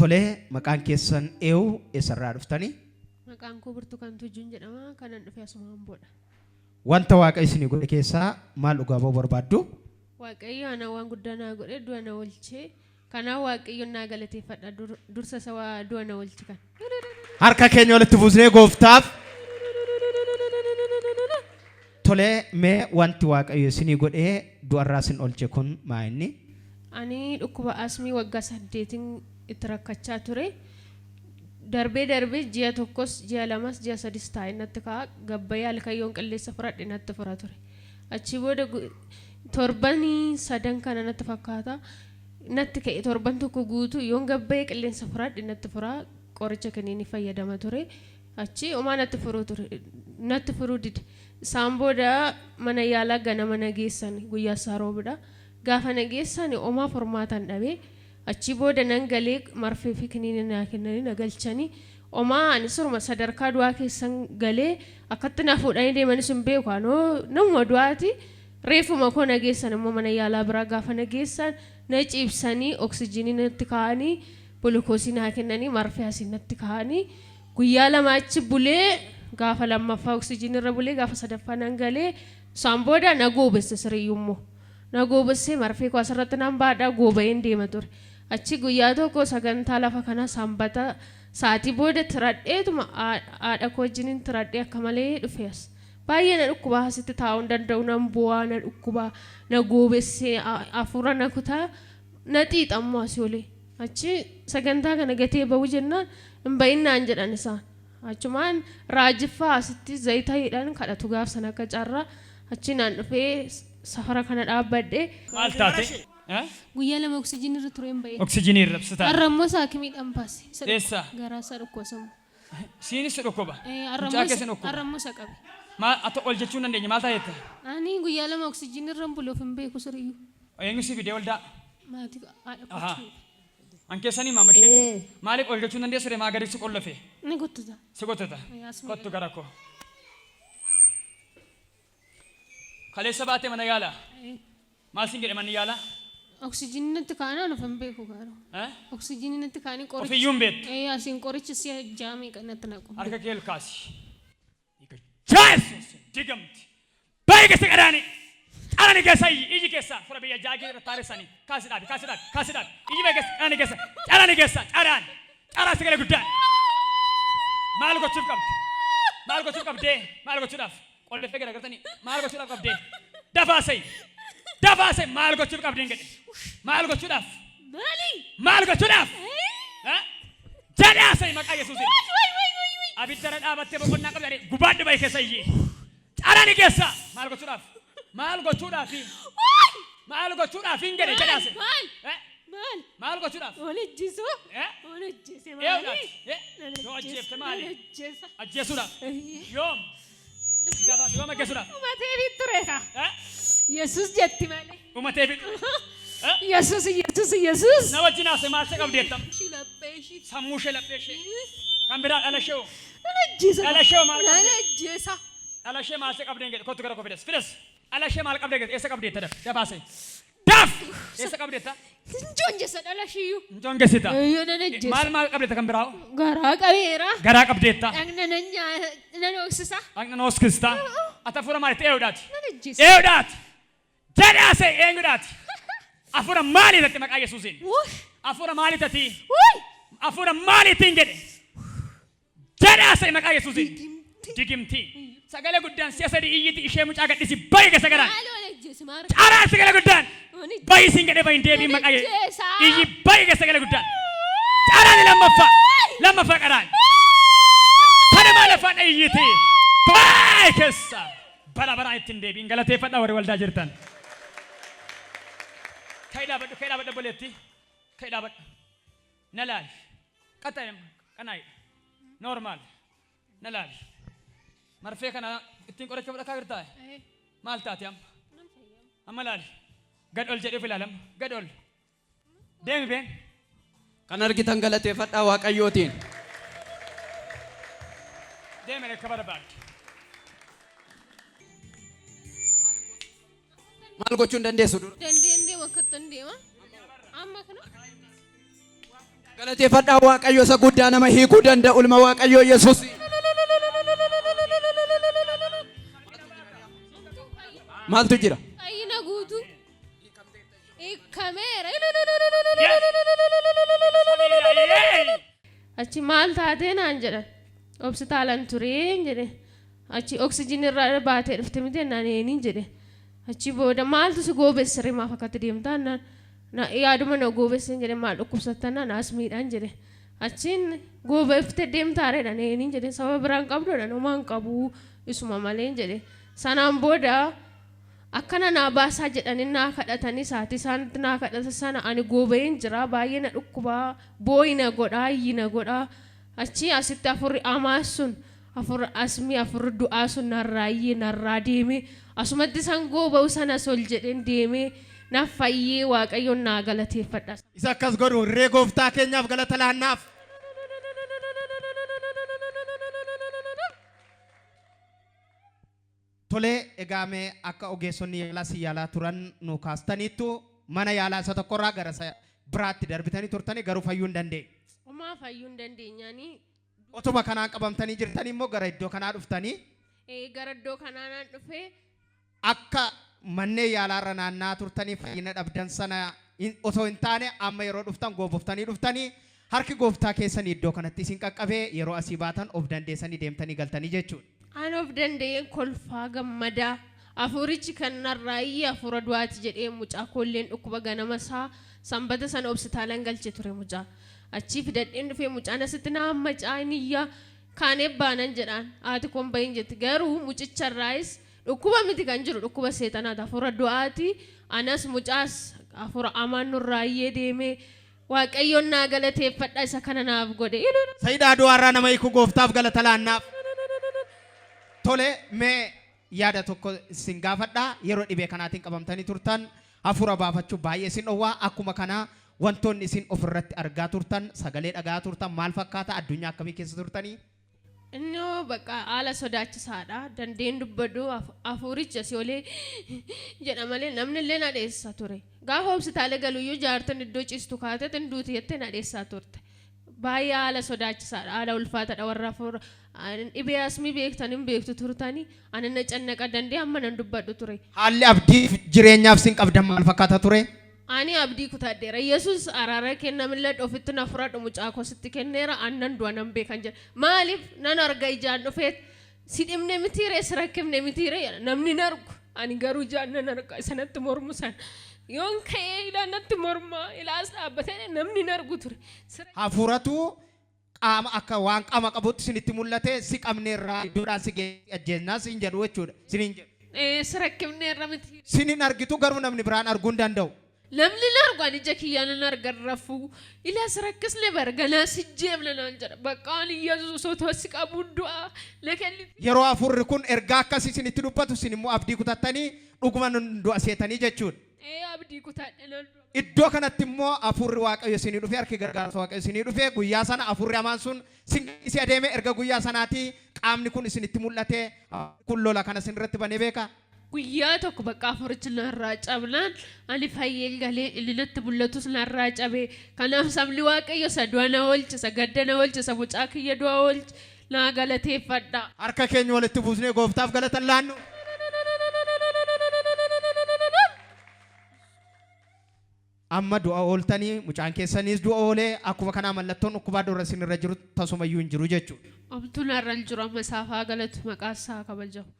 Tolee, maqaan keessan eenyu? Eessarraa dhuftanii? Maqaan koo Burtukaan Tujuun jedhama. Kanan dhufe asuma Amboodha. Wanta Waaqa isinii godhe keessaa maal dhugaa ba'uu barbaaddu? Waaqayyo ana waan guddaa naa godhe du'a na oolche. Kanaaf Waaqayyoon naa galateeffadha. Dursa isa waa du'a na oolche kan. Harka keenya walitti buusnee gooftaaf. Tolee, mee wanti Waaqayyo isinii godhee du'arraa isin oolche kun maa inni? Ani dhukkuba asmii waggaa saddeetin itti rakkachaa ture. Darbee darbee ji'a tokkos, ji'a lamas, ji'a sadis taa'ee natti ka'a. Gabbayee halkan yoon qilleessa fudhadhe natti fura ture. Achii booda torban sadan kana natti fakkaata. Natti ka'e torban tokko guutuu yoon gabbayee qilleensa fudhadhe natti fura. Qoricha kiniinii fayyadama ture. Achii homaa natti furuu ture. Natti furuu dide. Isaan booda mana yaalaa ganama na geessan guyyaa isaa roobidha. Gaafa na geessan homaa furmaatan dhabe. Achii booda nan galee marfee fi kiniinii naa kennanii na galchanii homaa ani suruma sadarkaa du'aa keessan galee akkatti na fuudhanii deemanis hin beeku anoo namuma du'aati. Reeffuma koo na geessan immoo mana yaalaa biraa gaafa na geessan na ciibsanii oksijiinii natti kaa'anii gulukoosii naa kennanii marfee asii natti kaa'anii guyyaa lama achi bulee gaafa lammaffaa oksijiinii irra bulee gaafa sadaffaa nan galee isaan booda na goobesse siriyyuu immoo. Na goobessee marfee koo asirratti nan baadha gooba'een deema ture. Achi guyyaa tokko sagantaa lafa kanaa sanbata sa'aatii booda tiradheetuma haadha koo wajjiniin tiradhee akka malee dhufe as. Baay'ee na dhukkubaa asitti taa'uu hin danda'u nan bu'aa na dhukkubaa na goobessee hafuura na kutaa na xiixa immoo asii olii. Achi sagantaa kana gatee ba'u jennaan hin ba'in naan jedhan isaan. Achumaan raajiffaa asitti zayita hidhan kadhatu gaaf sana akka carraa achi naan dhufee safara kana dhaabbadhe. Maal taate? Eh? Guyyaa lama oksijiinii irra tureen ba'e. Oksijiinii irra ibsitaan. Har'a immoo isa hakimiidhaan baase. Isa Eessa? Garaa isaa dhukkuba sammuu. Siinis si dhukkuba. Har'a Mucaa immoo keessa dhukkuba. Har'a immoo isa qabe. Maal ati ol jechuu hin dandeenye maal taate? Ani guyyaa lama oksijiinii irra hin bulu of hin beeku siriyyuu. Eenyu si fidee waldaa? Maatii haadha Ahaa. kootii. An keessanii maama ishee. Ee. Maaliif ol jechuu hin dandeessu ree maa gadi si qollofe? Ni gottata. Si gottata. Ee, asuma Kottu gara koo. Kaleessa baatee mana yaalaa? Ee. Maal siin jedhe manni yaalaa? Oksijiinii natti kaa'anii of hin beeku garuu. Eh? Oksijiinii natti kaa'anii qoricha. Ofiyyuu hin beektu. Ee, asiin qoricha si'a ja'a meeqa natti naqu. Harka kee ol kaasi. Yesuus digamti. Baay'ee keessa qadaani. Qarani keessa iyyi iyyi keessa fura biyya jaagii irra taaressanii kaasi dhaabi kaasi dhaabi kaasi dhaabi iyyi baay'ee keessa qarani keessa carani keessa caraan caraa sagalee guddaan. Maal gochuuf qabdi? Maal gochuuf qabdee? Maal gochuudhaaf? Qolleffee gara gartanii maal gochuudhaaf qabdee? Dafaa sa'i. Dafaa sa'i maal gochuuf qabdeen jedhe? Maal gochuudhaaf? Maali? Maal gochuudhaaf? Eh? Jedhaa sa'i maqaa Yesuusiin. Abidda irra dhaabattee boqonnaa qabda jedhee gubaadhu ba'i keessa iyyi. Carani keessa maal gochuudhaaf? Maal gochuudhaaf? Maal gochuudhaaf hin jedhe jedhaa sa'i. Maal? Eh? Maal? Maal gochuudhaaf? Ol ejjisuu? Eh? Ol ejjise Eewudhaaf? maali? Eh? Yoo ajjeefte maali? Nan ajjeesa. Ajjeesuudhaaf? Yoom? Gabaas yoom ajjeesuudhaaf? Umatee bittureeta. Eh? Yesuus jetti malee. Umatee bixu. Eh? Yesuus Yesuus Yesuus. Na wajjin haasa'e maal isa qabdi jettam? Ishii laphee ishii. Sammuu ishee laphee ishee. Kan biraa dhala ishee hoo? Nan ajjeesa. Dhala ishee hoo maal Nan qabdi? ajjeesa. Dhala ishee maal isa qabdi hin jedhe kottu gara koo fidas. Fidas. Dhala ishee maal qabdi eessa qabdi jetta daf. Dafaa haasa'e. Daf! Eessa qabdi jetta? Hin joonjessa dhala ishiiyyuu. Hin joongessita. Eeyyoo nan ajjeesa. Maal maal qabdi jetta kan biraa hoo? Garaa qabeera. Garaa qabdeetta. Dhagna nan nan hooksisa. Dhagna nan hooskista. Ati hafuura maalitti eeyuudhaati? Nan ajjeesa. Eeyuudhaati. Jedhaase eenyudhaati? Hafuura maalii tatti maqaa Yesuusiin? Wuy! Hafuura maalii tatti? Wuy! Hafuura maaliitiin jedhe? Jedhaase maqaa Yesuusiin. Digimtii. Sagalee guddaan si'a sadii iyyiti ishee mucaa gadhisi bayi keessa garaan. Maal wal ajjeese maal? Caraan sagalee guddaan. Wal Bayi siin jedhee bayi hin deebiin maqaa Yesuusiin. Ajjeesa. Iyyi bayi keessa sagalee guddaan. Caraan lammaffaa. Lammaffaa qaraan. Sanumaa lafaan iyyiti. Bayi keessa. Bara baraan ittiin deebiin galateeffadhaa warri waldaa jirtan. Ka'i dhaabadhu, ka'i dhaabadhu obboleettii. Ka'i dhaabadhu. Na laali. Qaxxaa'e qanaa'i. Normal. Na laali. Marfee kana ittiin qoricha fudhataa jirtaa? Maal taate amma? Amma laali. Gad ol jedhee of ilaalam. Gad ol. Deemi been. Kan argitan galateeffadhaa Waaqayyootiin. Deemi akka barbaadde. Maal gochuu hin dandeessu dura? Dandeen deema akkattan deema. Amma kana. Galateeffadhaa Waaqayyo isa guddaa nama hiikuu danda'u ilma Waaqayyoo Yesuus. Maaltu jira? Fayyina guutuu. Hiikameera. Achi maal taatee naan jedhan. Hospitaalan tureen jedhe. Achi oksijiin irraa baatee dhufte miti jennaan eeniin jedhe. Achi booda maaltu si goobesse maaf akkatti deemtaa naan na yaaduma na goobesse jedhe maal dhukkubsattan naan asmiidhaan jedhe. Achiin goobeefte deemtaareedhaan eeniin jedhe sababa biraan qabduudhaan homaa hin qabu isuma maleen jedhe. Sanaan booda akkana naa baasaa jedhanii naa kadhatanii sa'aatii isaanitti naa kadhatan sana ani gooba'een jira baay'ee na dhukkubaa boo'i na godhaa iyyi na godhaa achi asitti afurri amaa sun afurri asmii afurri du'aa sun narraa iyyee narraa deemee asumatti san gooba'u sanas ol jedheen deemee na fayyee Waaqayyoon naa galateeffadha. Isa akkas godhu irree gooftaa keenyaaf galata laannaaf. Tolee egaa mee akka ogeessonni yaalaa si yaalaa turan nu kaastaniittu mana yaalaa isa tokkorraa gara isa biraatti darbitanii turtanii garuu fayyuu hin dandeenye. Homaa fayyuu hin dandeenyaanii Otuma kanaan qabamtanii jirtanii immoo gara iddoo kanaa dhuftanii gara iddoo kanaa naan dhufee akka manneen yaalaarra naanna'aa turtanii fayyina dhabdan sana osoo hin taane amma yeroo dhuftan gooboftanii dhuftanii harki gooftaa keessanii iddoo kanatti isin qaqqabee yeroo asii baatan of dandeessanii deemtanii galtanii jechuudha. An of danda'een kolfaa gammadaa hafuurichi kan narraa iyye hafuura du'aati jedhee mucaa koolleen dhukkuba ganama isaa sanbata sana hospitaalan galche ture mucaa. Achii fidadheen dhufee mucaan asitti na hammacaa inni iyyaa kaanee baanan jedhaan haati koon bahin jetti garuu mucicharraayis dhukkuba miti kan jiru dhukkuba seexanaati hafuura du'aati anas mucaas hafuura amaan nurraa iyyee deemee Waaqayyoon naa galateeffadha isa kana naaf godhe. Sayidaa du'aarraa nama hiiku gooftaaf galata laannaaf. Tole mee yaada tokko isin gaafadha yeroo dhibee kanaatiin qabamtanii turtan hafuura baafachuu baay'ee isin dhowwaa akkuma kanaa wantoonni isin ofirratti argaa turtan sagalee dhaga'aa turtan maal fakkaata addunyaa akkamii keessa turtanii? Innoo bakka haala sodaachisaadha. Dandeen dubbadhu hafuurichi asii olee jedha malee namni illee na dheessa ture. Gaafa hospitaala galuyyuu jaartin iddoo ciistu kaateet hin duuti jettee na dheessaa turte. Baay'ee haala sodaachisaadha. Haala ulfaataadha warra hafuura dhibee asmii beektan hin beektu turtanii ani na cannaqa dandee amma nan dubbadhu ture. Haalli abdii jireenyaaf isin qabdan maal fakkaata ture? Ani abdii kutadheera. Yesuus araara kee na mil'adhu ofitti na fudhadhu mucaa koo sitti kenneera an nan du'a nan beekan jedhe. Maaliif nan arga ijaan dhufeet si dhibne mitiiree si rakkifne mitiiree jedha. Namni hin argu. Ani garuu ijaan nan arga isa natti mormu sana. Yoon ka'ee ilaa natti morma ilaas dhaabbatee namni hin argu ture. Sira Hafuuratu qaama akka waan qaama qabutti isinitti mul'ate si qabneerraa iddoodhaan si ajjeesnaa sin jedhu jechuudha. Sinin jedhu. Si rakkifneerra miti. Sin hin argitu garuu namni biraan arguu hin danda'u. Namni hin argu ani ija kiyyaan hin arga rafuu. Ilaa si rakkisne bar ganaa si jeemna naan jedha. Bakka ani Yesuus otoo si qabuun du'a na kenni. Yeroo hafuurri kun ergaa akkasii isinitti dubbatu isin immoo abdii kutattanii dhuguma nun du'a seetanii jechuudha. Ee abdii kutadhe nan du'a. Iddoo kanatti immoo hafuurri Waaqayyo isinii dhufee harki gargaarsa Waaqayyo isinii dhufee guyyaa sana hafuurri hamaan sun sin gadhiisee adeeme erga guyyaa sanaatii qaamni kun isinitti mul'ate kun lola kana isin irratti banee beekaa? Guyyaa tokko bakka hafuurichi narraa cabnaan ani fayyeen galee inni natti mul'atus narraa cabe. Kanaaf sabni Waaqayyo isa du'a na oolche, isa gadda na oolche, isa mucaa kiyya du'a oolche naa galateeffadha. Harka keenya walitti buusnee gooftaaf galata hin laannu. Amma du'a ooltanii mucaan keessaniis du'a oolee akkuma kanaa mallattoon dhukkubaa dura isin irra jiru tasumayyuu hin jiru jechuudha. Homtuu narra hin jiru amma isaaf haa galatu maqaa isaa haa kabajamu.